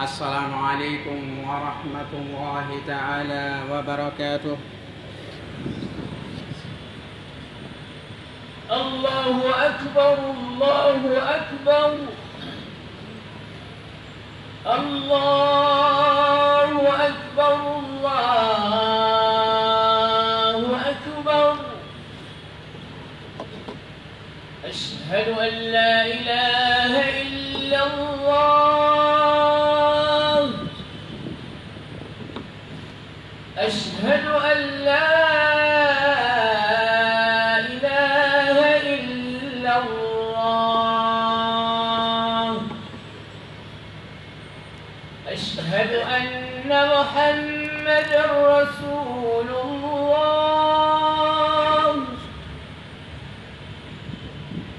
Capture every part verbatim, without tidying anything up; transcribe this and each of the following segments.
السلام عليكم ورحمة الله تعالى وبركاته. الله أكبر، الله أكبر. الله أكبر، الله أكبر. أشهد أن لا إله إلا الله. أشهد أن لا إله إلا الله. أشهد أن محمدا رسول الله.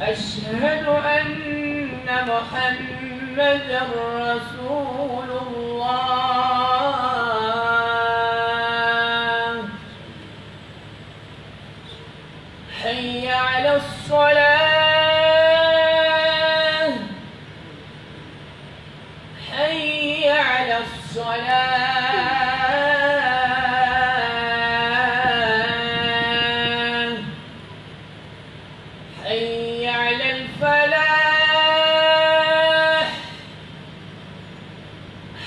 أشهد أن محمدا رسول الله. حي على الصلاة. حي على الصلاة. حي على الفلاح.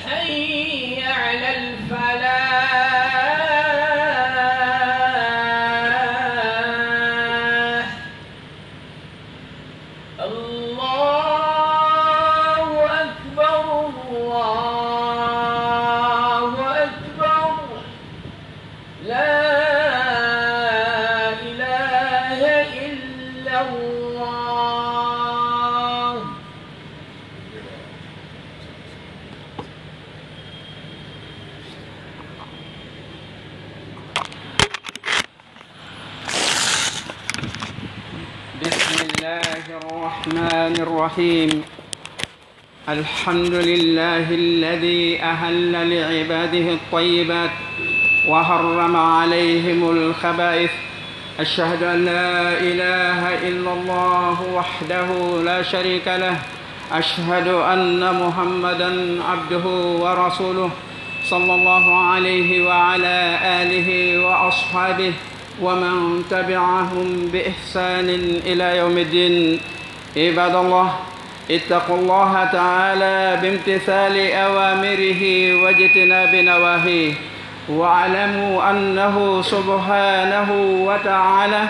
حي على الفلاح. الله أكبر، الله أكبر. لا إله إلا الله. بسم الله الرحمن الرحيم. الحمد لله الذي أحل لعباده الطيبات وحرم عليهم الخبائث. أشهد أن لا إله إلا الله وحده لا شريك له. أشهد أن محمدا عبده ورسوله، صلى الله عليه وعلى آله وأصحابه ومن تبعهم بإحسان إلى يوم الدين. عباد الله، اتقوا الله تعالى بامتثال أوامره واجتناب نواهيه، واعلموا أنه سبحانه وتعالى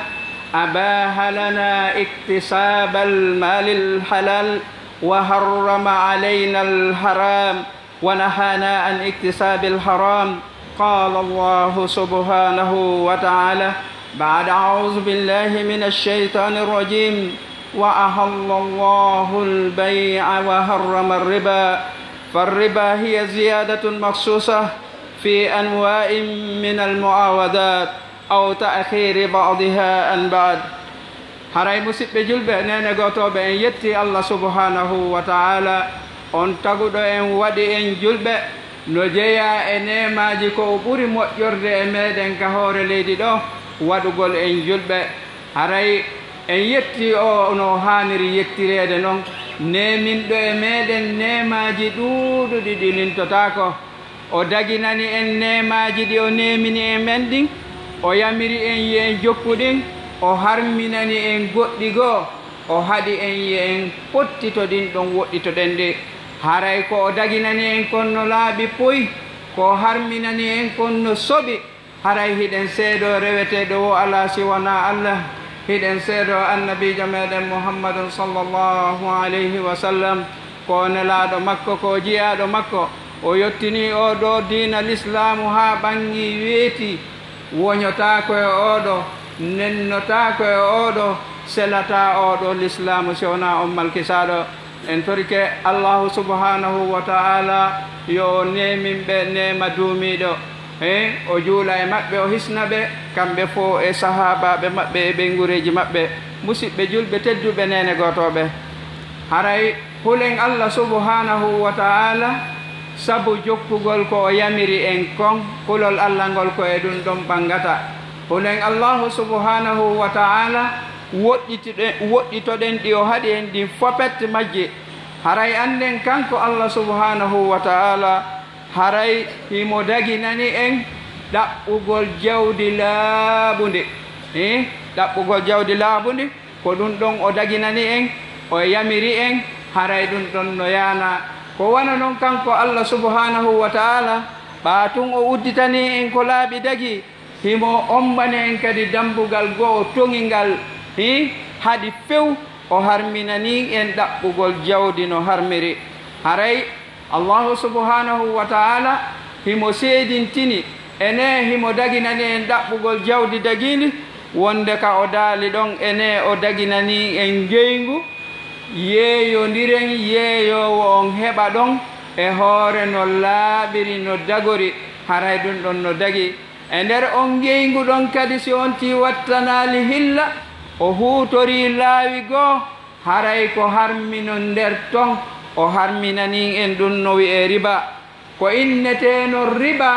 أباح لنا اكتساب المال الحلال وحرم علينا الحرام، ونهانا عن اكتساب الحرام. قال الله سبحانه وتعالى بعد أعوذ بالله من الشيطان الرجيم: وأحل الله البيع وحرم الربا. فالربا هي زيادة مخصوصة في أنواع من المعاوضات أو تأخير بعضها عن بعض. Haray, musiɓɓe julɓe, neene gootooɓe, en yetti Allah subhanahu wa ta'ala, on taguɗo en, waɗi en julɓe, no jeyaa e neemaaji ko o ɓuri moƴƴorde e meeɗen ka hoore leydi ɗo, waɗugol en julɓe. Haray en yetti o no haaniri yettireede non, neeminɗo e meeɗen neemaaji ɗuuɗuɗi ɗi lintotaako. O daginani en neemaaji ɗi o neemini en ɓen ɗin, o yamiri en yo en jokku ɗin, o harminani en goɗɗi goo, o haɗi en yo en pottito ɗin ɗon woɗɗitoɗen ɗi. Haray ko o daginani en kon no laaɓi puy, ko o harminani en kon no soɓi. Haray hiɗen seedoo reweteeɗo wo alaa si wanaa Allah, hiɗen seedoo Annabiijo meeɗen Muhammadun sallallahu alayhi wa sallam ko nelaaɗo makko, ko jiyaaɗo makko. O yottinii oo ɗoo diina Lislaamu haa ɓanngii weetii, Woñotaako e oo ɗo, nennotaako e oo ɗo, selataa oo ɗo lislaamu si wonaa on malkisaaɗo. En torike Allaahu subhaanahu wa ta'aalaa yo o neemin ɓe neema duumiiɗo. Hein, o juula e maɓɓe, o hisna ɓe, kamɓe fof e sahaabaaɓe maɓɓe e ɓeynguureeji maɓɓe. Musidɓe julɓe tedduɓe, neene gootooɓe, haray hulen Allah subhaanahu wa ta'aalaa sabu jokkugol ko o yamiri en kon. Kulol Allah ngol ko e ɗun ɗon ɓanngata. Hulen Allaahu subhaanahu wa ta'aalaa, woɗɗituɗen, woɗɗitoɗen ɗi o haɗi en ɗin fopet majji. Haray annden kanko Allah subhaanahu wa ta'aalaa, haray himo daginani en ɗaɓɓugol jawdi laaɓundi. Hii, ɗaɓɓugol jawdi laaɓundi, ko ɗun ɗon o daginani en, o yamiri en, haray ɗun ɗon no yaana. Ko wano non kanko Allah subhaanahu wa ta'aalaa, ɓaa tun o udditanii en ko laaɓi dagii, himo ommani en kadi dambugal go'o toŋingal, hii, haɗi few, o harminanii en ɗaɓɓugol jawdi no harmiri. Haray Allaahu subhaanahu wa ta'aalaa himo seedintini, enee, himo daginani en ɗaɓɓugol jawdi dagiindi, wonde ka o daali ɗon, enee, o daginanii en ngeyngu, yeeyondiren, yeeyoowo on heɓa ɗon e hoore no laaɓiri, no dagori, haray ɗun ɗon no dagii. E nder on ngeyngu ɗon kadi, si on tii wattanaali hilla, o huutorii laawi goo, haray ko harmino nder ton, o harminanii en ɗun no wi'ee riba. Ko inneteeno riba,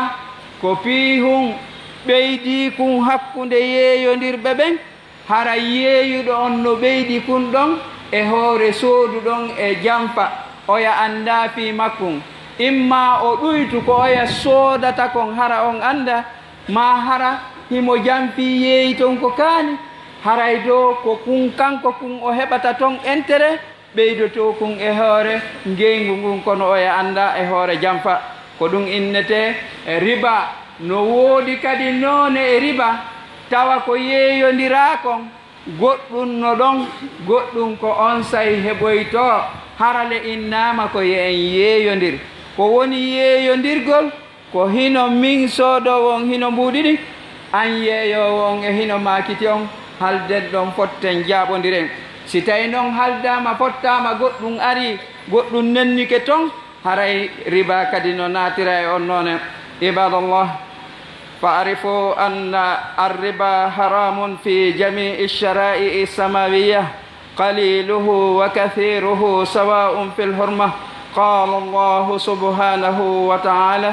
ko piihun ɓeydiikun hakkunde yeeyondirɓe ɓen, hara yeeyuɗo on no ɓeydi kun ɗon e hoore soodu ɗon e janfa, oya anndaa fii makkun. Immaa o ɗuytu ko oya soodata kon, hara on anndaa, maa hara himo janfii yeeyi ton ko kaani, haray doo ko kun kanko kun o heɓata ton enteree ɓeydotoo kun e hoore ngeyngu ngun, kono oya anndaa e hoore janfa. Ko ɗun innetee riba. No woodi kadi noone e riba, tawa ko yeeyondiraa kon, goɗɗun no ɗon, goɗɗun ko onsay heɓoytoo, hara le innaama ko yo en yeeyondir. Ko woni yeeyondirgol? Ko hino min soodoowo on hino mbuuɗi ɗin, an yeeyoowo on e hino maakiti on, halden ɗon fotten jaaɓondiren. Si tawi non haldaama, fottaama, goɗɗun arii, goɗɗun nennike ton, haray riba kadi no naatira e on noone. Ibadallah, fa'rifu anna ar-riba haramun fi jami'i shara'i'i samawiyya. قليله وكثيره سواء في الحرمة. قال الله سبحانه وتعالى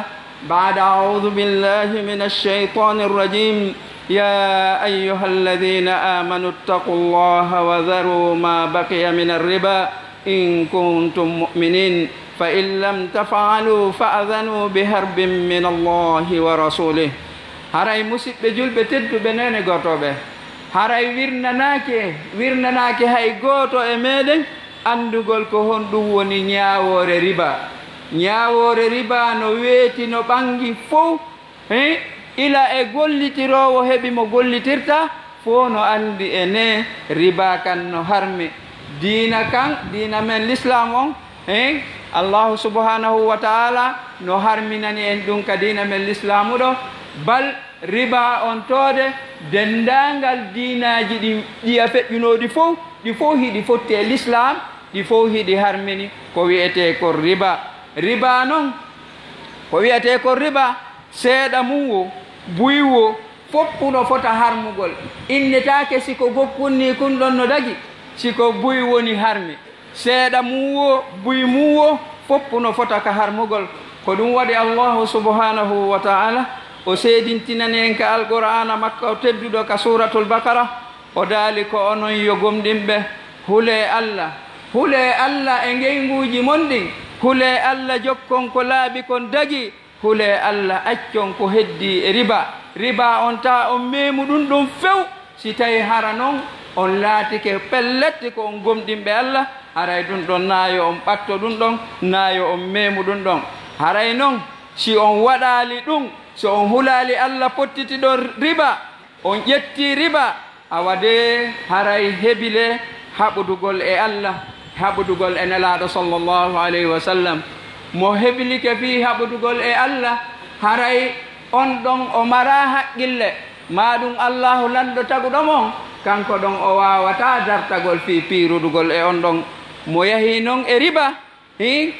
بعد أعوذ بالله من الشيطان الرجيم. يا أيها الذين آمنوا اتقوا الله وذروا ما بقي من الربا إن كنتم مؤمنين. فإن لم تفعلوا فأذنوا بحرب من الله ورسوله. Haray musiɓɓe julɓe tedduɓe, neene gootooɓe, haray wirnanaake, wirnanaake hay gooto e meɗen anndugol ko honɗun woni ñaawoore riba. Ñaawoore riba no weeti, no ɓanngi fow, he, ila e gollitiroowo heɓi mo gollitirta, fow no anndi enee riba kan no harmi. Diina kan, diina men Lislaam on, he, Allaahu subhaanahu wa ta'aalaa no harminani en ɗun ka diina men Lislaamu ɗoo, bal riba on toode, denndaangal diinaaji ɗin ɗi a feƴƴunooɗi fow, ɗi fow hiɗi fotti e Lislaam, ɗi fow hiɗi harmini ko wi'etee kon riba. Riba non, ko wi'etee kon riba, seeɗa mun woo, buy woo, foppu no fota harmugol. Innetaake si ko gokkun nii kun ɗon no dagi, si ko buy woni harmi. Seeɗa mun woo, buy mun woo, foppu no fota ka harmugol. Ko ɗun waɗi Allaahu subhaanahu wa ta'aalaa o seedintinani en ka Alqur'aana makko tedduɗo ka Suuratul Baqara, o daali ko onon yo gomɗinɓe, hulee Alla. Hulee Alla e ngeynguuji mon ɗin. Hulee Alla, jokkon ko laaɓi kon dagi. Hulee Alla, accon ko heddii e riba. Riba on, taa on meemu ɗun ɗon few. Si tawii hara non on laatike pellet ko on gomɗinɓe Alla, haray ɗun ɗon naa yo on ɓatto ɗun ɗon, naa yo on meemu ɗun ɗon. Haray non, si on waɗaali ɗun, si on hulaali Alla pottitiɗo riba, on ƴettii riba, awa dee, haray hebilee haɓodugol e Alla, haɓodugol e Nelaaɗo, sallallahu alayhi wa sallam. Mo hebilike fii haɓodugol e Alla, haray on ɗon o maraa haqqille. Maa ɗum Allaahu lanɗo taguɗo mo, kanko ɗon o waawataa dartagol fii piirudugol e on ɗon mo yahii non e riba. Hii,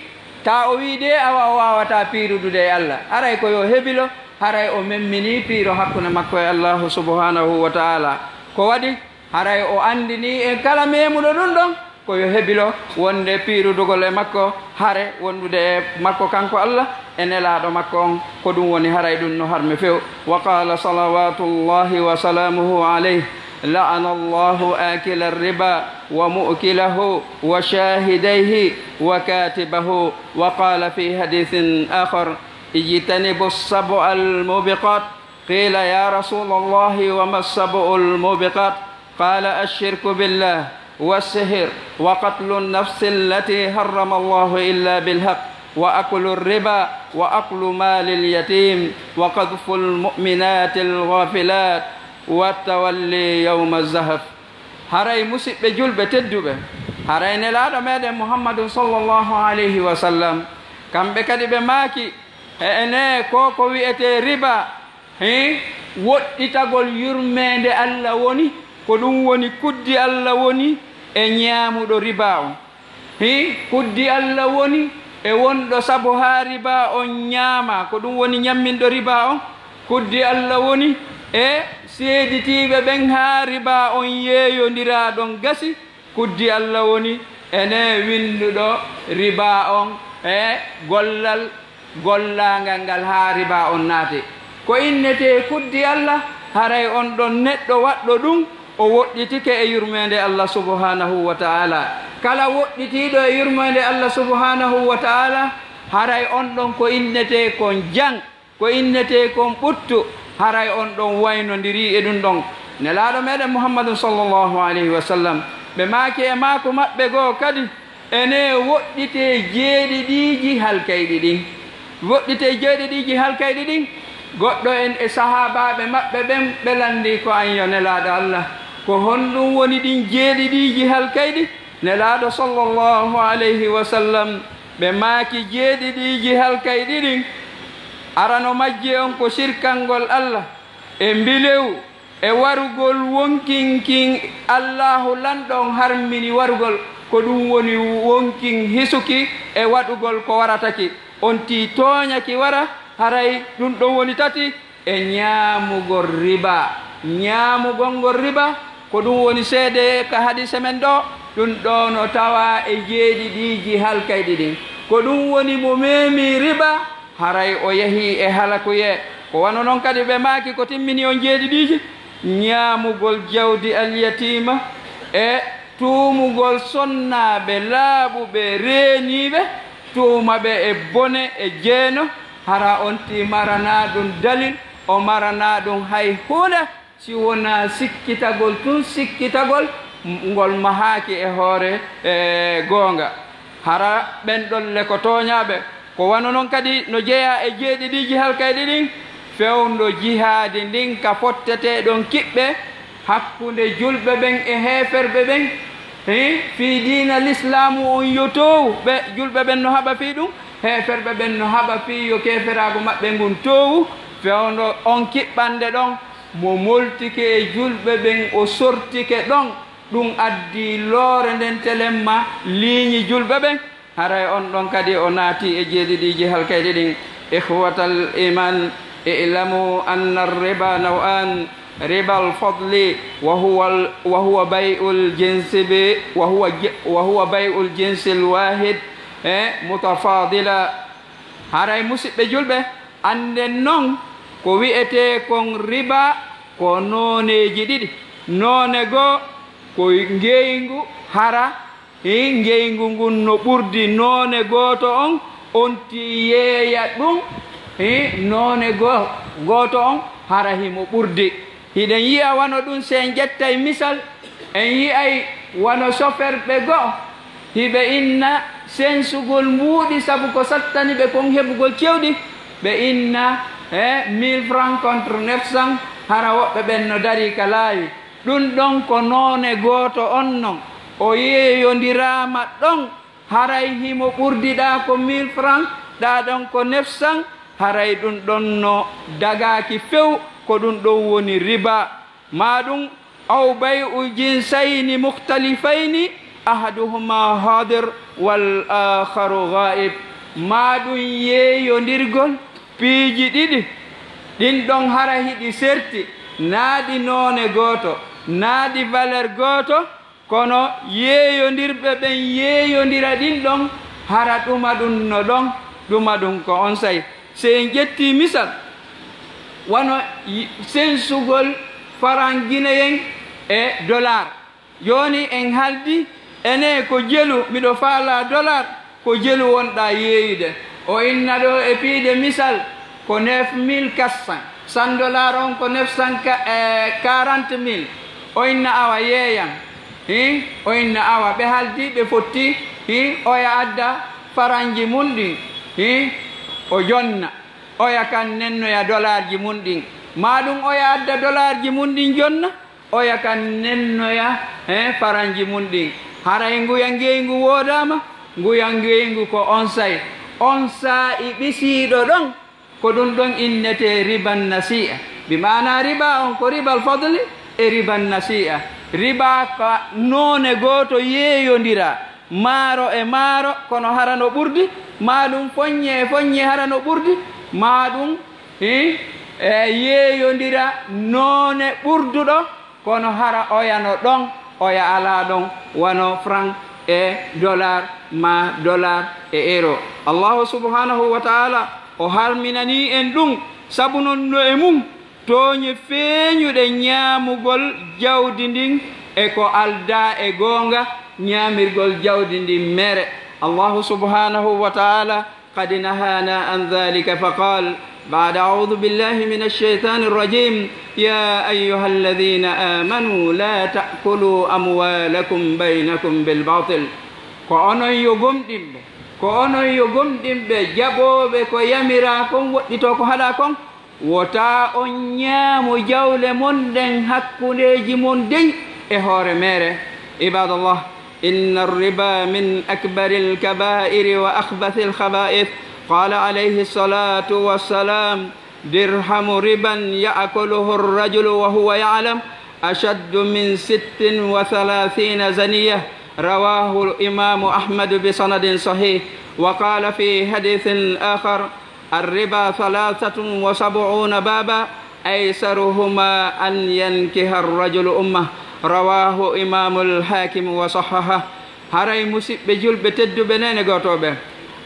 taa o wii dee awa o waawataa piirudude e Alla. Haray ko yo hebilo, haray o memminii piiro hakkunde makko e Allaahu subhaanahu wa ta'aalaa. Ko waɗi? Haray o anndinii en kala meemuɗo ɗum ɗon, ko yo hebilo wonde piirudugol e makko, hare wondude e makko kanko Alla e nelaaɗo makko on, ko ɗum woni haray ɗum no harmi few. Wa qaala salawaatullaahi wa salaamuhu alayhi, la'ana Allaahu aakila riba wa mu'kilahu wa shaahidayhi wa kaatibahu. Wa qaala fi hadiisin aakhar, ijtanibu sab'al muubiqaat. قيل يا رسول الله وما السبع الموبقات؟ قال الشرك بالله والسحر وقتل النفس التي حرم الله إلا بالحق وأكل الربا وأكل مال اليتيم وقذف المؤمنات الغافلات والتولي يوم الزحف. Haray musiɓɓe julɓe tedduɓe, haray Nelaaɗo meɗen Muhammadun sallallahu alayhi wa sallam, kamɓe kadi ɓe maaki, e ene ko ko wi'etee riba, hee, woɗɗitagol yurmeende Alla woni, ko ɗum woni kuddi Alla woni e ñaamuɗo riba on. Hii, kuddi Alla woni e wonɗo sabu haa riba on ñaama, ko ɗum woni ñamminɗo riba on. Kuddi Alla woni e seeditiiɓe ɓen haa riba on yeeyondiraa ɗon gasi. Kuddi Alla woni ene winnduɗo riba on e gollal gollaangal ngal haa riba on naati. Ko innetee kuddi Alla, haray on ɗon neɗɗo waɗɗo ɗum, o woɗɗitike e yurmeende Alla subhaanahu wa ta'aalaa. Kala woɗɗitiiɗo e yurmeende Alla subhaanahu wa ta'aalaa, haray on ɗon ko innetee kon jang, ko innetee kon ɓuttu, haray on ɗon waynondirii e ɗum ɗon. Nelaaɗo meɗen Muhammadun sallallahu alayhi wa sallam, ɓe maaki e maaku maɓɓe goo kadi, ene woɗɗitee jeeɗiɗiiji halkayɗi ɗin. Woɗɗitee jeeɗiɗiiji halkayɗi ɗin. Goɗɗo en e sahaabaaɓe maɓɓe ɓen ɓe lanndii ko an yo Nelaaɗo Alla, ko honɗum woni ɗin jeeɗiɗiiji halkayɗi? Nelaaɗo sallallahu alayhi wa sallam, ɓe maaki jeeɗiɗiiji halkayɗi ɗin. Arano majji on ko sirkangol Alla e mbilewu e warugol wonkin kin Allaahu lanɗo on harmini warugol, ko ɗum woni wonkin hisuki e waɗugol ko warata ki. On tii tooña ki wara, haray ɗum ɗon woni tati, e ñaamugol riba. Ñaamugol ngol riba, ko ɗum woni seede ka hadiise men ɗo, ɗum ɗo no tawaa e jeeɗiɗiiji halkayɗi ɗin. Ko ɗum woni mo meemii riba, haray o yahii e halakuyee. Ko wano non kadi ɓe maaki ko timmini on jeeɗiɗiiji, ñaamugol jawdi alyatiima e tuumugol sonnaaɓe laaɓuɓe reeniiɓe, tuuma ɓe e bone e jeeno, hara on tii maranaa ɗum dalil, o maranaa ɗum hay huunde. Si wonaa sikkitagol tun, sikkitagol ngol mahaaki e hoore, e, goonga. Hara ɓen ɗon le ko tooñaaɓe. Ko wano non kadi no jeyaa e jeeɗiɗiiji halkayɗi ɗin, fewndo jihaadi ndin ka fotteteeɗon kiɓɓe hakkunde julɓe ɓen e heeferɓe ɓen, hii, fii diina Lislaamu on yo toowu, ɓe julɓe ɓen no haɓa fii ɗum, heeferɓe ɓen no haɓa fii yo keeferaagu maɓɓe ngun toowu, fewndo on kiɓɓande ɗon, mo moltike e julɓe ɓen, o sortike ɗon. Ɗum addi loore nden telemma liiñi julɓe ɓen. Haray on ɗon kadi o naati e jeeɗiɗiiji halkayɗi ɗin. Ikhwatal iman, i'lamu anna ar-riba naw'an, riba al-fadli, wa huwa al-, wa huwa bay'ul jinsi bi, wa huwa j-, wa huwa bay'ul jinsi al-wahid, e, mutafadila. Haray musiɓɓe julɓe, annden non ko wi'etee kon riba ko nooneeji ɗiɗi. Noone goo ko ngeyngu hara, hii, ngeyngu ngun no ɓurdi noone gooto on, on tii yeeya ɗum, hii, noone goo-, gooto on hara himo ɓurdi. Hiɗen yi'a wano ɗum, si en ƴettay misal, en yi'ay wano soferɓe go'o, hiɓe inna sensugol mbuuɗi sabu ko sattani ɓe kon heɓugol cewɗi, ɓe inna, e, mille francs contre neuf cents, hara woɓɓe ɓen no darii ka laawi. Ɗum ɗon ko noone gooto on non, o yeeyondiraama ɗon, haray himo ɓurdi ɗaa ko mille francs, ɗaa ɗon ko neuf cents, haray ɗum ɗon no dagaaki few, ko ɗum ɗon woni riba. Maa ɗum, aw bay'u jinsayni mukhtalifayni, ahaduhuma hadir wal akharu ghaib. Maa ɗum yeeyondirgol piiji ɗiɗi, ɗin ɗon hara hiɗi serti, naa ɗi noone gooto, naa ɗi valeur gooto, kono yeeyondirɓe ɓen yeeyondira ɗin ɗon, hara ɗuma ɗum no ɗon, ɗuma ɗum ko onsay. Si en ƴettii misal, wano y-, sensugol faran gineyen e dollar. Jooni en haaldi, ene ko jelu, miɗo faalaa dollar, ko jelu wonɗaa yeeyude. O inna ɗoo e piide misal ko neuf mille quatre cents. Cent dollars on ko neuf cent quarante mille. O inna awa yeeyan. Hin? O inna awa ɓe haaldi, ɓe fotti. Hin? Oya adda faranji mun ɗin. Hin? O jonna. Oya kan nennoya dollarji mun ɗin. Maa ɗum oya adda dollarji mun ɗin jonna. Oya kan nennoya, he, faranji mun ɗin. Haray nguya ngeyngu woodaama, nguya ngeyngu ko onsay. On saa'i ɓisiiɗo ɗon, ko ɗum ɗon innetee riban nasi'a. Bi maana riba on ko ribal fadli e riban nasi'a. Riba ka noone gooto yeeyondira, maaro e maaro, kono hara no ɓurdi, maa ɗum foññe e foññe hara no ɓurdi, maa ɗum, hi, e yeeyondira noone ɓurduɗo, kono hara oya no ɗon, oya alaa ɗon, wano franc e dollar, maa dollar e euro. Allahu subhanahu wa ta'ala o harminanii en ɗum, sabu non no e mum tooñe feeñuɗe ñaamugol jawdi ndin e ko aldaa e goonga, ñaamirgol jawdi ndin mere. Allahu subhanahu wa ta'ala قد نهانا عن ذلك فقال بعد أعوذ بالله من الشيطان الرجيم يا أيها الذين آمنوا لا تأكلوا أموالكم بينكم بالباطل. Ko onon yo gomɗinɓe, ko onon yo gomɗinɓe jaɓooɓe ko yamiraa kon woɗɗitoo ko haɗaa kon. Wota on ñaamo jawle mon ɗen hakkundeeji mon ɗin e hoore meere. عباد الله، إن الربا من أكبر الكبائر وأخبث الخبائث. قال عليه الصلاة والسلام: درهم ربا يأكله الرجل وهو يعلم أشد من ست وثلاثين زنية. رواه الإمام أحمد بسند صحيح. وقال في حديث آخر: الربا ثلاثة وسبعون بابا أيسرهما أن ينكح الرجل أمه. رواه إمام الحاكم وصححه. Haray musiɓɓe julɓe tedduɓe neene gootooɓe,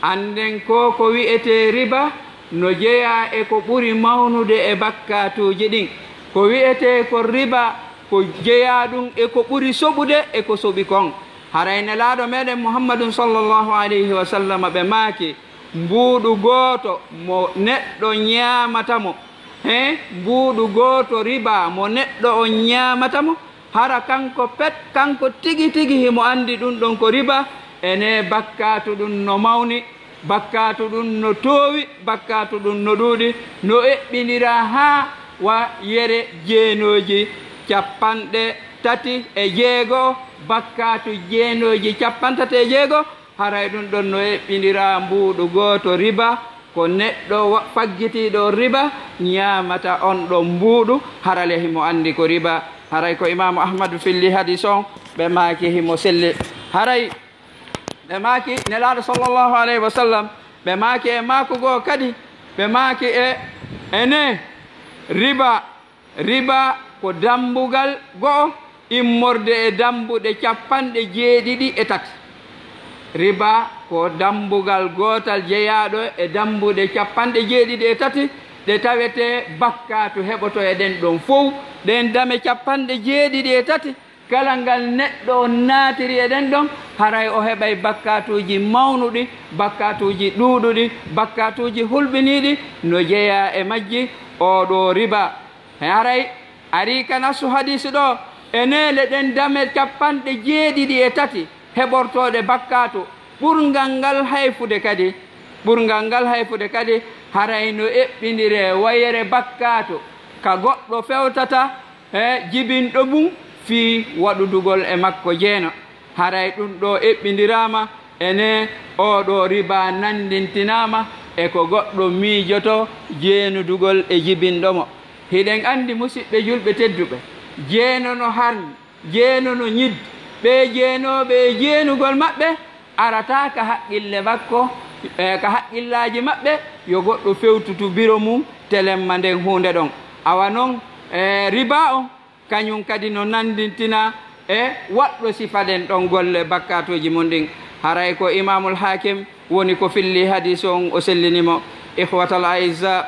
annden ko ko wi'etee riba no jeyaa e ko ɓuri mawnude e bakkaatuuji ɗin. Ko wi'etee ko riba ko jeyaa ɗum e ko ɓuri soɓude e ko soɓi kon. Haray Nelaaɗo meɗen Muhammadun sallallahu alayhi wa sallam ɓe maaki, mbuuɗu gooto mo neɗɗo ñaamata mo, he, mbuuɗu gooto riba mo neɗɗo on ñaamata mo, hara kanko pet, kanko tigi tigi himo anndi ɗum ɗon ko riba, ene bakkaatu ɗum no mawni, bakkaatu ɗum no toowi, bakkaatu ɗum no ɗuuɗi, no eɓɓindiraa haa wa yere jeenooji cappanɗe tati e jeego, bakkaatu jeenooji cappantati e jeego, haray ɗum ɗon no eɓɓindiraa mbuuɗu gooto riba, ko neɗɗo wa-, faggitiiɗo riba ñaamata on ɗon mbuuɗu, harale himo anndi ko riba. Haray ko Imaamu Ahmadu filli hadiis on, ɓe maaki himo selli. Haray ɓe maaki Nelaaɗo sallallahu alayhi wa sallam, ɓe maaki e maako goo kadi, ɓe maaki e, e ne riba. Riba ko dambugal go'o immorde e dambuɗe cappanɗe jeeɗiɗi e tati. Riba ko dambugal gootal jeyaaɗo e dambuɗe cappanɗe jeeɗiɗi e tati ɗe tawetee bakkaatu heɓoto e ɗen ɗon fow. Ɗen dame cappanɗe jeeɗiɗi e tati, kala ngal neɗɗo on naatiri e ɗen ɗon, haray o heɓay bakkaatuuji mawnuɗi, bakkaatuuji ɗuuɗuɗi, bakkaatuuji hulɓiniiɗi no jeyaa e majji oo ɗoo riba. Haray arii ka nassu hadiisi ɗoo, e neele ɗen dame cappanɗe jeeɗiɗi e tati heɓortooɗe bakkaatu, ɓurngal ngal hayfude kadi, ɓurngal ngal hayfude kadi, haray no eɓɓindiree wayere bakkaatu ka goɗɗo fewtata e jibinɗo mum fii waɗudugol e makko jeena. Haray ɗum ɗoo eɓɓindiraama e ne oo ɗoo riba nanndintinaama e ko goɗɗo miijoto jeenudugol e jibinɗo mo. Hiɗen anndi, musiɓɓe julɓe tedduɓe, jeeno no harmi, jeeno no ñiddi, ɓee jeenooɓe e jeenugol maɓɓe arata ka haqqille makko, e ka haqqillaaji maɓɓe, yo goɗɗo fewtutu biro mum telemma nden huunde ɗon. Awa non, e riba on, kañum kadi no nanndintina e waɗɗo sifa ɗen ɗon golle bakkaatuuji mum ɗin. Haray ko Imaamul Haakim woni ko filli hadiis on, o sellini mo. Ikhwatal a'izza,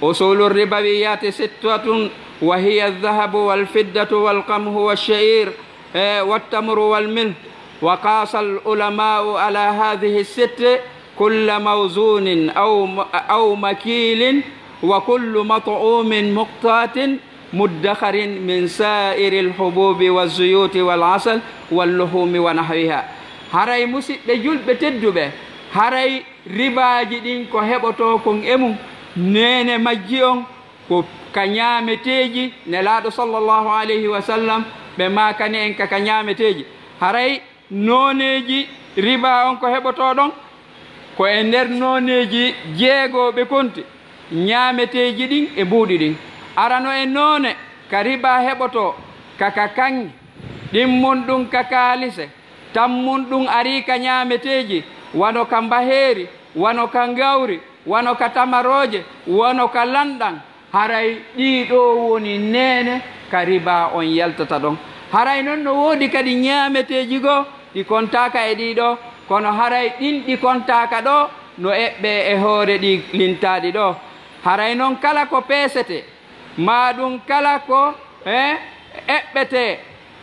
أصول الربويات ستة، وهي الذهب والفضة والقمح والشعير، آه، والتمر والملح. وقاس العلماء على هذه الست كل موزون أو، أو مكيل، وكل مطعوم مقتات مدخر من سائر الحبوب والزيوت والعسل واللحوم ونحوها. Haray musiɓɓe julɓe tedduɓe, haray ribaaji ɗin ko heɓotoo kon e mum, neene majji on ko ka ñaameteeji. Nelaaɗo sallallahu alayhi wa sallam, ɓe maakani en ka, ka ñaameteeji. Haray nooneeji riba on ko heɓotoo ɗon, ko e nder nooneeji jeego ɓe konti, ñaameteeji ɗin e mbuuɗi ɗin. Arano e noone ka riba heɓotoo ka, ka kaŋŋe, ɗimmun ɗun ka kaalise, tammun ɗun arii ka ñaameteeji, wano ka mbaheeri, wano ka ngawri, wano ka tamarooje, wano ka lanɗan. Haray ɗii ɗoo woni neene ka riba on yaltata ɗon. Haray non no woodi kadi ñaameteeji goo ɗi kontaaka e ɗii ɗoo, kono haray ɗin ɗi kontaaka ɗoo no eɓɓee e hoore ɗii lintaaɗi ɗoo. Haray non kala ko peesetee, maa ɗun kala ko, eh, eɓɓetee,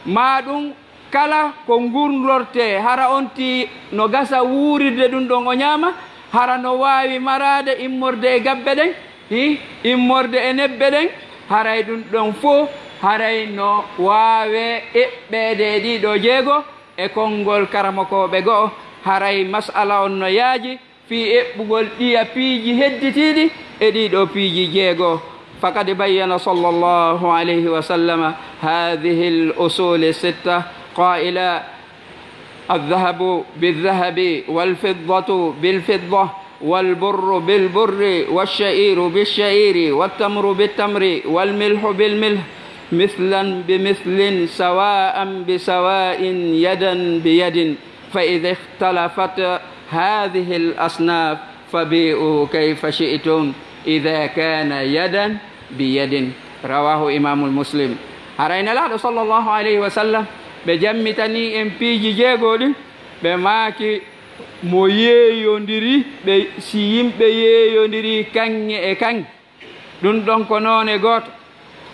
maa ɗun kala ko ngurndortee, hara on tii no gasa wuurirde ɗun ɗon o ñaama, hara no waawi maraade immorde e gabbe ɗen, hi, immorde e nebbe ɗen, haray ɗun ɗon fow, haray no waawee eɓɓeede e ɗii ɗoo jeego e konngol karamokooɓe go'o, haray mas'ala on no yaaji fii eɓɓugol ɗiya piiji hedditiiɗi e ɗii ɗoo piiji jeego. فقد بين صلى الله عليه وسلم هذه الأصول الستة قائلا: الذهب بالذهب، والفضة بالفضة، والبر بالبر، والشعير بالشعير، والتمر بالتمر، والملح بالملح، مثلا بمثل، سواء بسواء، يدا بيد. فإذا اختلفت هذه الأصناف فبيعوا كيف شئتم إذا كان يدا بيد. رواه إمام مسلم. Haray Nelaaɗo sallallahu alayhi wa sallam, ɓe jammitanii en piiji jeego ɗin, ɓe maaki, mo yeeyondiri, ɓe, si yimɓe yeeyondiri kaŋŋe e kaŋŋe, ɗun ɗon ko noone gooto,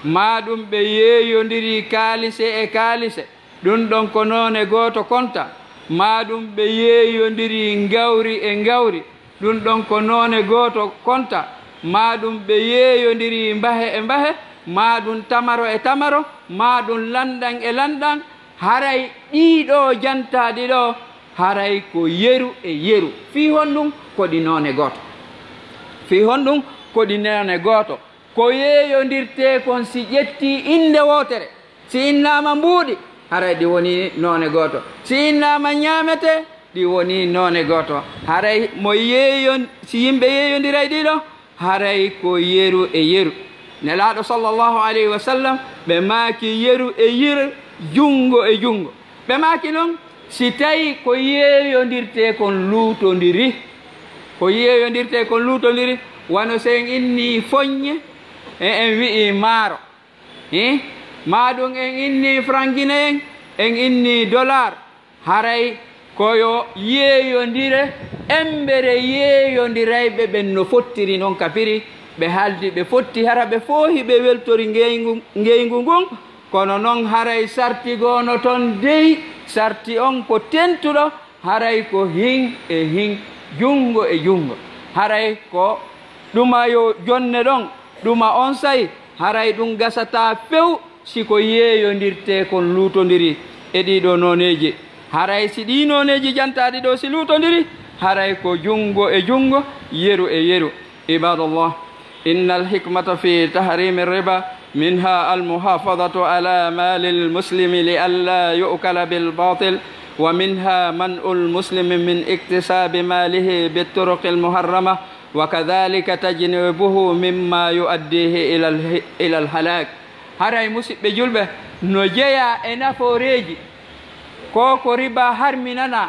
maa ɗun ɓe yeeyondiri kaalise e kaalise, ɗun ɗon ko noone gooto konta, maa ɗun ɓe yeeyondiri ngawri e ngawri, ɗun ɗon ko noone gooto konta, maa ɗun ɓe yeeyondiri mbahe e mbahe, maa ɗun tamaro e tamaro, maa ɗun lanɗan e lanɗan, haray ɗii ɗoo jantaaɗi ɗoo, haray ko yeru e yeru. Fii honɗun? Ko ɗi noone gooto. Fii honɗun? Ko ɗi noone gooto. Ko yeeyondirtee kon si ƴettii innde wootere, si innaama mbuuɗi, haray ɗi wonii noone gooto. Si innaama ñaametee, ɗi wonii noone gooto. Haray mo yeeyon-, si yimɓe yeeyondiray ɗii ɗoo, haray ko yeru e yeru. Nelaaɗo sallallahu alayhi wa sallam, ɓe maaki yeru e yeru, junngo e junngo. Ɓe maaki non, si tawii ko yeeyondirtee kon luutondiri, ko yeeyondirtee kon luutondiri, wano si en innii foññe, e en wi'ii maaro, hi? Maa ɗun en innii franc guinéen, en innii dollar, haray ko yo yeeyondire, embere yeeyondirayɓe ɓen no fottiri non ka firi, ɓe haaldi ɓe fotti, hara ɓe fow hiɓe weltori ngeyngu, ngeyngu ngun, kono non haray sarti goo no ton dey, sarti on ko tentuɗo, haray ko hin e hin, junngo e junngo. Haray ko ɗuma yo jonne ɗon, ɗuma onsay, haray ɗun gasataa few si ko yeeyondirtee kon luutondiri e ɗii ɗoo nooneeji. Haray si ɗii nooneeji jantaaɗi ɗoo si luutondiri, haray ko junngo e junngo, yeru e yeru. عباد الله، إن الحكمة في تحريم الربا منها المحافظة على مال المسلم لئلا يؤكل بالباطل، ومنها منع المسلم من اكتساب ماله بالطرق المحرمة، وكذلك تجنبه مما يؤديه إلى الح-، إلى الهلاك. Haray, musiɓɓe julɓe, no jeyaa e nafooreeji. Ko ko riba harminanaa,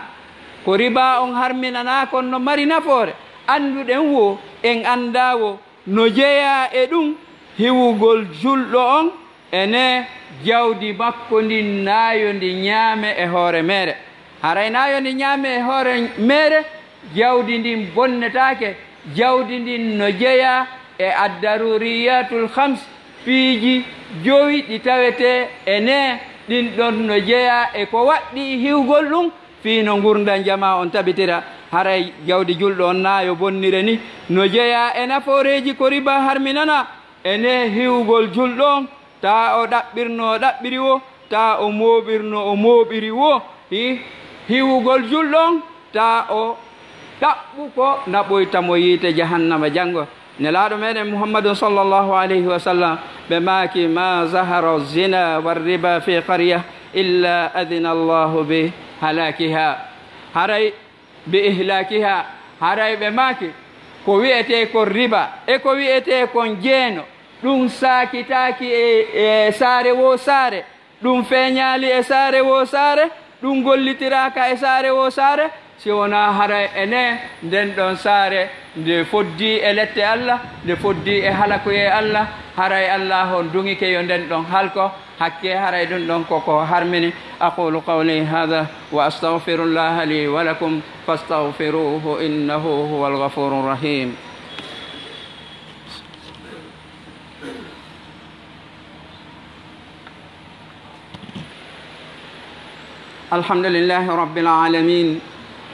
ko riba on harminanaa, kon no mari nafoore. Annduɗen wo, en anndaa wo, no jeyaa e ɗum hiwugol julɗo on, ene jawdi makko ndin, naa yo ndi ñaame e hoore meere. Haray naa yo ndi ñaame e hoore meere, jawdi ndin bonnetaake. Jawdi ndin no jeyaa e addaruriyatul khams, piiji jowi ɗi tawetee e nee, ɗin ɗon no jeyaa e ko waɗɗii hiwgol ɗum, fii no ngurndan jamaa on tabitira. Haray jawdi julɗo on naa yo bonnire ni, no jeyaa e nafooreeji ko riba harminanaa, e nee hiwgol julɗo on, taa o ɗaɓɓirno o ɗaɓɓiri wo, taa o mooɓirno o mooɓiri wo, hi-, hiwugol julɗo on, taa o ɗaɓɓu ko naɓoyta mo yiite jahannama janngo. Nelaaɗo meɗen Muhammadun sallallahu alayhi wa sallam, ɓe maaki: ما ظهر الزنا والربا في قرية إلا أذن الله بهلاكها. Haray, bi ihlakiha, haray ɓe maaki, ko wi'etee kon riba e ko wi'etee kon jeeno, ɗum saakitaaki e, e saare woo saare, ɗum feeñaali e saare woo saare, ɗum gollitiraaka e saare woo saare, si wonaa haray ene nden ɗon saare nde foddii e lette Alla, nde foddii e halakuyee Alla, haray Alla on duŋike yo nden ɗon halko, hakkee haray ɗum ɗon ko ko harmini. أقول قولي هذا وأستغفر الله لي ولكم فاستغفروه إنه هو الغفور الرحيم. الحمد لله رب العالمين،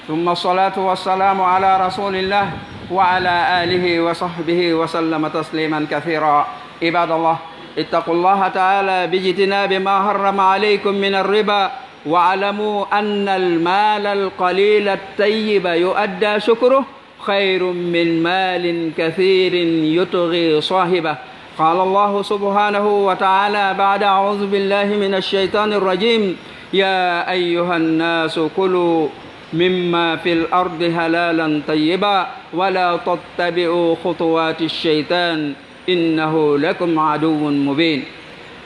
ثم الصلاة والسلام على رسول الله وعلى آله وصحبه وسلم تسليما كثيرا. عباد الله، اتقوا الله تعالى باجتناب ما حرم عليكم من الربا، واعلموا أن المال القليل الطيب يؤدى شكره خير من مال كثير يطغي صاحبه. قال الله سبحانه وتعالى بعد أعوذ بالله من الشيطان الرجيم: يا أيها الناس كلوا مما في الأرض حلالا طيبا ولا تتبعوا خطوات الشيطان إنه لكم عدو مبين.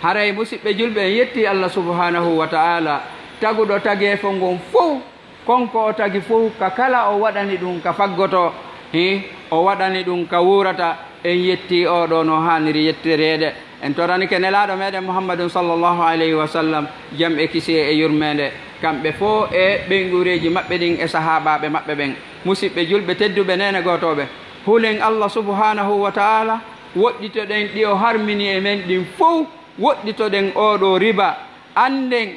Haray, musiɓɓe julɓe, en yettii Allah subhanahu wa ta'ala, taguɗo tageefo ngon fow. Kon ko o tagi fow, ka kala o waɗani ɗum ka faggotoo, hi, o waɗani ɗum ka wuurata. En yettii oo ɗoo no haaniri yettireede. En toranike Nelaaɗo meɗen Muhammadun sallallahu alayhi wa sallam, jam e kisiyee e yurmeende, kamɓe fow e ɓeynguureeji maɓɓe ɗin e sahaabaaɓe maɓɓe ɓen. Musiɓɓe julɓe tedduɓe, neene gootooɓe, hulen Allah subhanahu wa ta'ala, woɗɗitoɗen ɗi o harmini e men ɗin fow, woɗɗitoɗen oo ɗoo riba, annden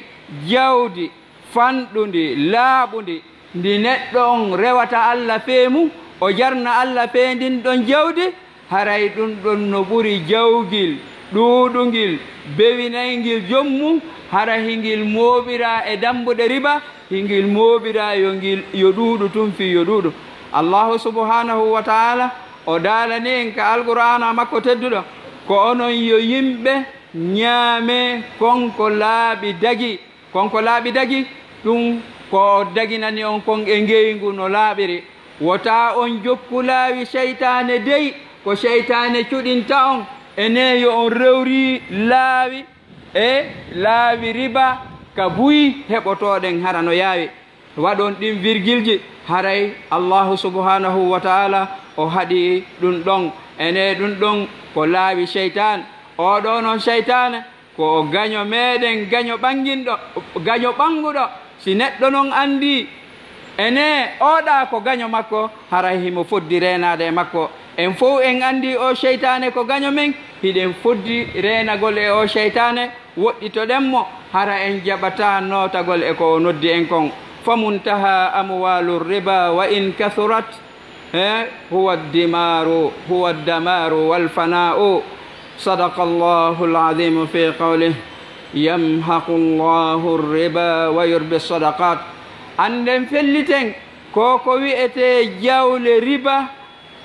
jawdi fanɗundi, laaɓundi, ndi neɗɗo on rewata Alla fee mum, o jarna Alla fee ndin ɗon jawdi, haray ɗum ɗon no ɓuri jawgil ɗuuɗungil, bewinayngil joom mum, hara hingil mooɓiraa e dammbuɗe riba, hingil mooɓiraa yo ngil, yo ɗuuɗu tun fii yo ɗuuɗu. Allaahu subhaanahu wa ta'aala o daalani en ka Alqur'aana makko tedduɗo, ko onon yo yimɓe, ñaamee kon ko laaɓi dagi. Kon ko laaɓi dagi, ɗum ko o daginani on kon e ngeyngu no laaɓiri. Wota on jokku laawi seytaane dey, ko seytaane cuɗinta on. Enee, yo on rewri laawi e laawi riba ka buy heɓotooɗen hara no yaawi. Waɗon ɗin virgilji, haray Allaahu subhaanahu wa ta'aala o haɗi ɗum ɗon. Enee, ɗum ɗon ko laawi seytaan. Oo ɗoo non seytaane, ko o gaño meɗen, gaño ɓannginɗo, gaño ɓannguɗo. Si neɗɗo non anndii, enee, oo ɗaa ko gaño makko, haray himo foddi reenaade e makko. En fow en anndii oo seytaane ko gaño men, hiɗen foddi reenagol e oo seytaane, woɗɗitoɗen mo, hara en jaɓataa nootagol e ko o noddi en kon. فمنتهى أموال الربا وإن كثرت، eh, هو الدمار، هو الدمار والفناء. صدق الله العظيم في قوله: يمحق الله الربا ويربي الصدقات. Annden felliten, ko ko wi'etee jawle riba,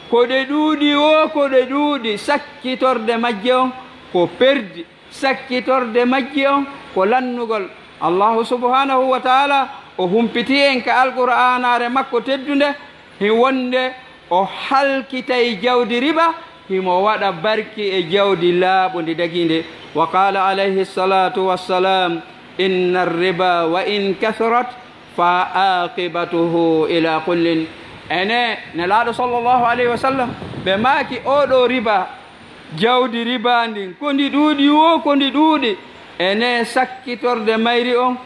ko ɗe ɗuuɗi woo, ko ɗe ɗuuɗi, sakkitorde majje on ko perdi. Sakkitorde majji on ko lannugol. Allaahu subhaanahu wa ta'aala o humpitii en ka Alqur'aanaare makko teddunde, hi wonde O halkitay jawdi riba, himo waɗa barki e jawdi laaɓundi dagiinde. Wa qala alayhi salatu wassalam, inna riba wa in kathurat fa aqibatuhu ila kullin. Ene, Nelaaɗo sallallahu alayhi wa sallam, ɓe maaki, oɗo riba, jawdi riba ndin, ko ndi ɗuuɗi wo, ko ndi ɗuuɗi. Ene, sakkitorde mayri on,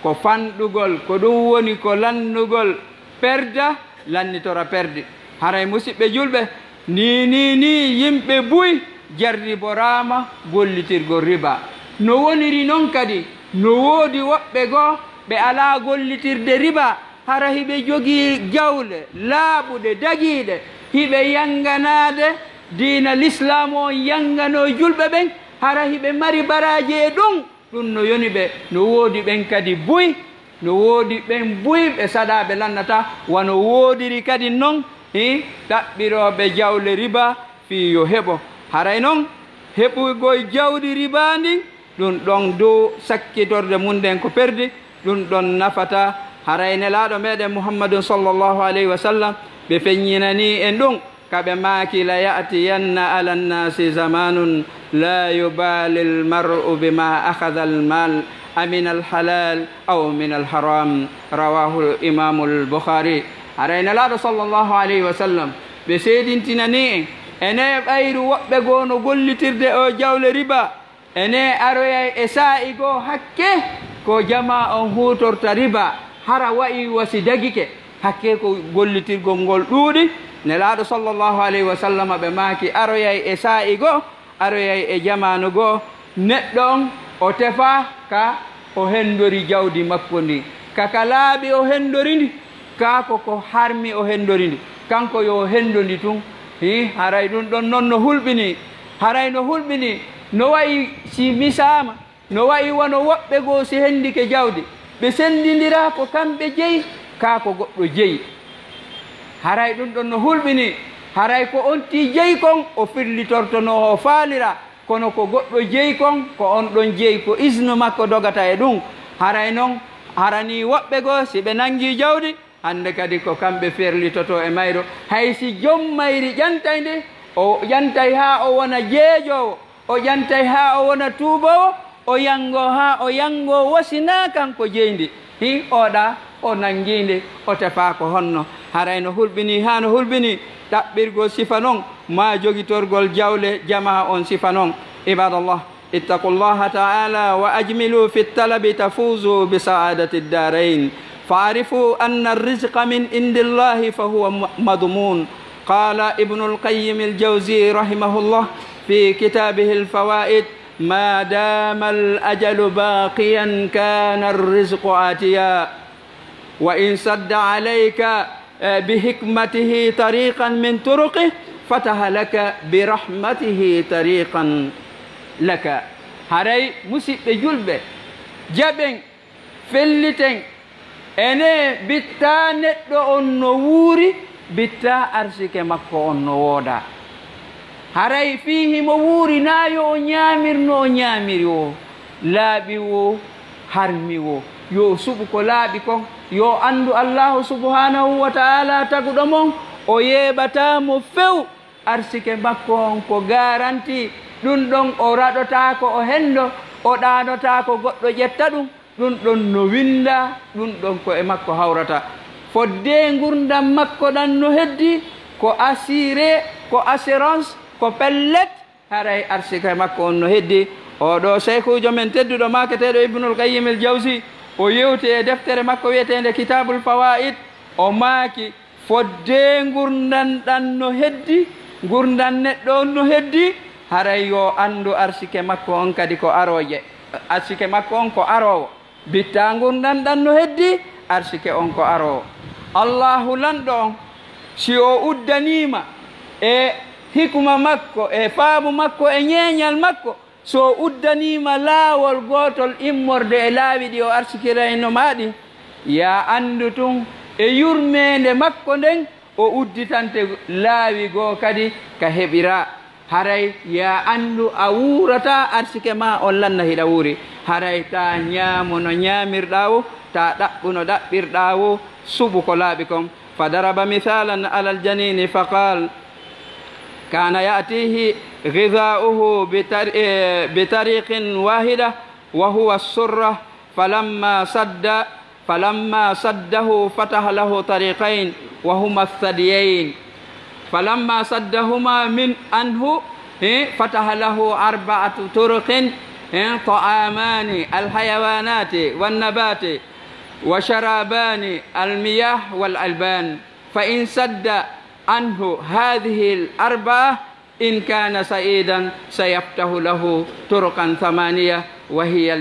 ko fanɗugol, ko ɗum woni ko lannugol perda, lannitora perdi. Haray, musiɓɓe julɓe, ni, ni, ni yimɓe buy jarriboraama gollitirgol riba. No woniri non kadi, no woodi woɓɓe goo ɓe alaa gollitirde riba, hara hiɓe jogii jawle laaɓuɗe, dagiiɗe, hiɓe yanganaade diina Lislaamu on, yanganoo julɓe ɓen, hara hiɓe mari baraaji e ɗum. Ɗum no yoni ɓe, no woodi ɓen kadi buy, no woodi ɓen buy ɓe saɗaa ɓe lannataa, wano woodiri kadi non, hi, ɗaɓɓirooɓe jawle riba fii yo heɓo. Haray non, heɓugol jawdi riba ndin, ɗum ɗon dow sakkitorde mum ɗen ko perdi, ɗum ɗon nafataa. Haray Nelaaɗo meɗen Muhammadun sallallahu alayhi wa sallam, ɓe feññinanii en ɗum. Ka ɓe maaki, la ya'tiyanna ala nnasi zamanun la yubali lmar'u bima akhadha lmal, a min alhalal aw min alharam. Rawahu limamu lbukhari. Haray Nelaaɗo sallallahu alayhi wa sallam, ɓe seedintinanii en, ene ɓayru woɓɓe goo no gollitirde o jawle riba. Ene aroyay e saa'i goo hakke ko jamaa on huutorta riba, hara wa'i wa si dagike, hakke ko gollitirgol ngol ɗuuɗi. Nelaaɗo sallallahu alayhi wa sallam ɓe maaki, aroyay e saa'i goo, aroyay e jamaanu goo, neɗɗo on o tefaa ka o hendori jawdi makko ndin, ka ka laaɓi o hendori ndi, kaa ko ko harmi o hendori ndi, kanko yo o hendo ndi tun. Hii, haray ɗum ɗon non no hulɓinii, haray no hulɓinii, no wa'i si misaama, no wa'i wano woɓɓe goo si hendike jawdi, ɓe sendindira ko kamɓe jeyi, kaa ko goɗɗo jeyi. Haray ɗum ɗon no hulɓinii, haray ko on tii jeyi kon o firlitorto no o faalira, kono ko goɗɗo jeyi kon, ko on ɗon jeyi, ko isnu makko dogata e ɗum. Haray non, haranii woɓɓe goo, si ɓe nangii jawdi, hande kadi ko kamɓe ferlitotoo e mayru. Hay si jom mayri ƴantay ndi, o ƴantay haa o wona jeejoowo, o ƴantay haa o wona tuuboowo, o yangoo haa o yangoo, wa si naa kanko jeyi ndi. Hii, oɗa, o nangii ndi, o tefaa ko honno. Haray no hulɓinii haa no hulɓinii ɗaɓɓirgol sifa non, maa jogitorgol jawle jamaa on sifa non. Ibadallah, ittaqu llaha taala wa ajmilu fi ttalabi tafuzu bi saadati ddarain. Faarifu anna arrizqa min indi llahi fa huwa ma-, madmun. Qala Ibnu Lqayyim Aljawzi rahimahullah fi kitabihi Alfawaid, ma dama alajalu baqiyan kana arrizqu atiya. Wa in sadda alayka, eh, bi hikmatihi tariqan min turuqih, fataha laka bi rahmatihi tariqan laka. Haray, musiɓɓe julɓe, jaɓen, felliten, ene bittaa neɗɗo on no wuuri, bittaa arsike makko on no woodaa. Haray fii himo wuuri, naa yo o ñaamir no o ñaamiri woo, laaɓi woo, harmi woo. Yo o suɓu ko laaɓi kon. Yo o anndu Allaahu subhaanahu wa ta'aalaa taguɗo mon, o yeeɓataa mo few. Arsike makko on ko garanti. Ɗum ɗon o raɗotaako o henndo, o ɗaanotaako goɗɗo ƴetta ɗum. Ɗum ɗon no winndaa, ɗum ɗon ko e makko hawrata. Fodde ngurndan makko ɗan no heddi, ko assuré, ko assurance, ko pellet, haray arsike makko on no heddi. Oo ɗoo seykuujo men tedduɗo maaketeeɗo Ibnul Qayyim el Jawzi, o yewti e deftere makko wi'eteende Kitaabul Fawaa'id, o maaki, fodde ngurndan ɗan no heddi, ngurndan neɗɗo on no heddi, haray yo anndu arsike makko on kadi ko arooje. Arsike makko on ko aroowo. Bittaa ngurndan ɗan no heddi, arsike on ko aroowo. Allaahu lanɗo on, si o uddanii ma e hikma makko, e faamu makko, e ñeeñal makko, so o uddanii ma laawol gootol immorde e laawi ɗi o arsikirayno ma ɗin, yaa anndu tun e yurmeende makko nden, o udditante laawi goo kadi ka heɓiraa. Haray yaa anndu a wuurataa arsike maa on lanna hiɗa wuuri. Haray taa ñaamu no ñaamirɗaa woo, taa ɗaɓɓu no ɗaɓɓirɗaa woo, suɓu ko laaɓi kon. فضرب مثالا على الجنين فقال: كان يأتيه غذاؤه بطر-، إيه، بطريق واحدة وهو السرة، فلما سد، فلما سده فتح له طريقين وهما الثديين، فلما سدهما من عنه، إيه، فتح له أربعة طرق، إيه، طعامان الحيوانات والنبات، وشرابان المياه والألبان، فإن سد عنه هذه الأربعة إن كان سعيدا سيفتح له طرقا ثمانية، وهي